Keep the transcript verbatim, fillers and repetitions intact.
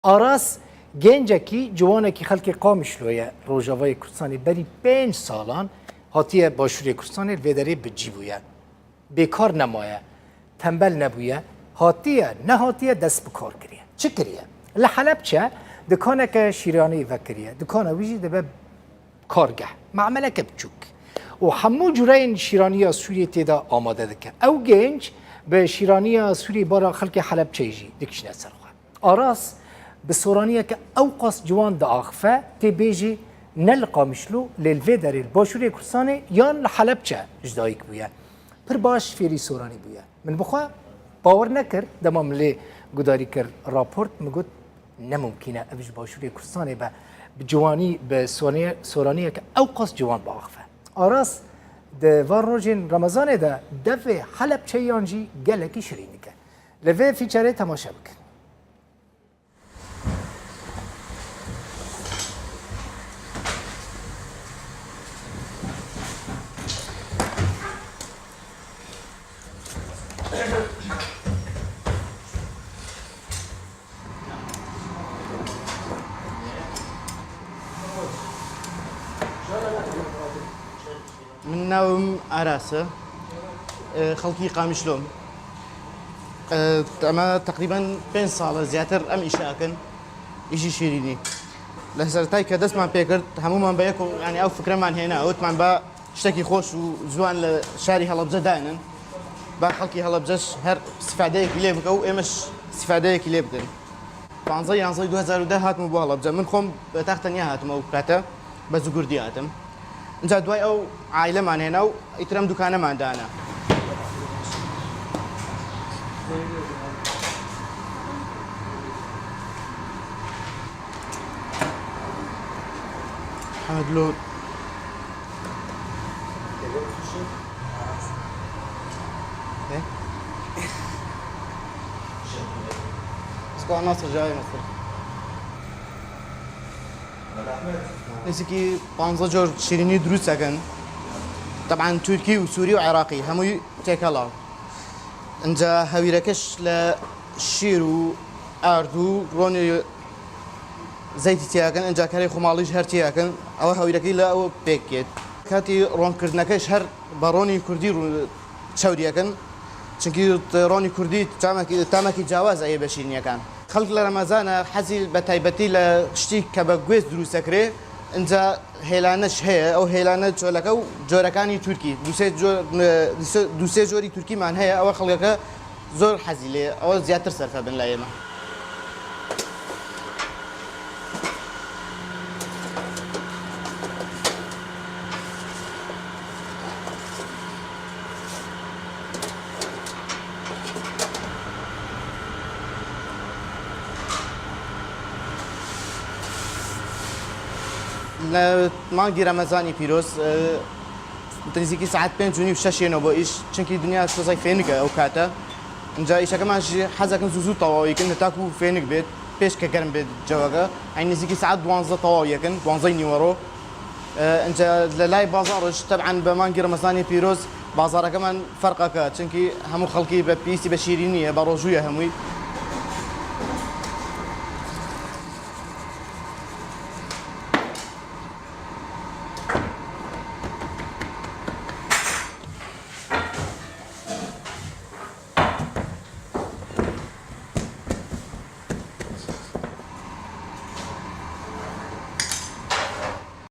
Aras gencekî, ciwanekî xelkê Qamişlo ye, Rojavayê Kurdistanê. Berî pênc salan hatiye Başûrê Kurdistanê, li vê derê bi cî bûye. Bêkar nemaye, tembel nebûye, hatiye, nehatiye dest bi kar kiriye. Çi kiriye? Li Helebçe dikaneke şîranî vekiriye. Dikana wî jî dibe kargeh, me'meleke biçûk. Û hemû cûreyên şîraniya Sûriyê tê de amade dike. Ew genc bi şîraniya Sûriyê bara xelkê Helebçeyê jî dikişîne ser xwe. Aras bi soraniyeke ewqas ciwan diaxife, tê bêjî ne li Qamişlo, lê li vê derê li Başûrê Kurdistanê yan li Helebçe ji dayik bûye. Pir baş fêrî soranî bûye. Min bi xwe bawer nekir, dema min lê gudarî kir raport, min got, ne mumkîn e ev ji Başûrê Kurdistanê be, bi ciwanî, bi soniye-, soraniyeke ewqas ciwan biaxife. Aras di van rojên Remezanê de devê Helebçeyan jî gelekî şirîn dike. Li vê fîçerê temaşe bikin. Min navim Aras e. E, xelkî Qamişlo im. E, eme teqrîben pênc sal e, zêdetir em îşe akin. Îşî şîrînî. Li sertayê ke destman pê kir, hemûman be yek û, yanî ew fikreman hêna. Wotman ba tiştekî xweş û ciwan li şarî Helebce daynin. Ba xelkî Helebce her sifadeyekî lê bike û ême îstifadeyekî lê bikin. Panzdeh yanzdeh du hezar û deh hatim bo Helebce. Min xwem bi texta niha hatim ew kate. Bi zû gurdî hatim. Inca duway ew aileman hêna û îtir em dukane man dane. Hemed lo. Ne? Spa Nasir, cayê Nasir. Nêzîkî panzdeh cor şîrînî dirûst dikin. Teban Tirkî û Sûrî û Iraqî hemûyî têkela. Inca hewîrekiş li şîr û erd û ronî zeytî têyakin, inca kerê xumalî ji her têyakin. Ew hewîrekî li ew pêk kêt. Katî ronkirdineke ji her bi ronî kurdî rû-, çewrî yekin. Çimkî ronî kurdî tamekî, tamekî cawaz e yê bi şîrîniyekan. Xelk li Remezan e hezî bi taybetî li tiştî ke bi guêz dirûst kirê, inca hêlaniş heye, ew hêlane çoleke û corekanî Tirkî. Du sê co-, du sê, du sê corî Tirkî man heye, ew xelkeke zor hezî lê, ew zêdetir serfe bin lê me. Li mangî Remezanî pîroz, e, nêzîkî saet pênc û nîv şeş yên bo îş, çimkî dinya sozay fênik e ew kate. Inca îşekeman jî hezekin zû zû tewawî kin, heta ku fênik bêt, pêş ke germ bêt ceweke. Eyn nêzîkî saet duwazdeh tewawî yekin, duwazdeh nîwero. E, inca li lay bazar jî, teban bi mangî Remezanê pîroz, bazarekeman ferqeke, çimkî hemû xelkî bi pîsî bi şîrînî ye, bi rojû ye hemûyî.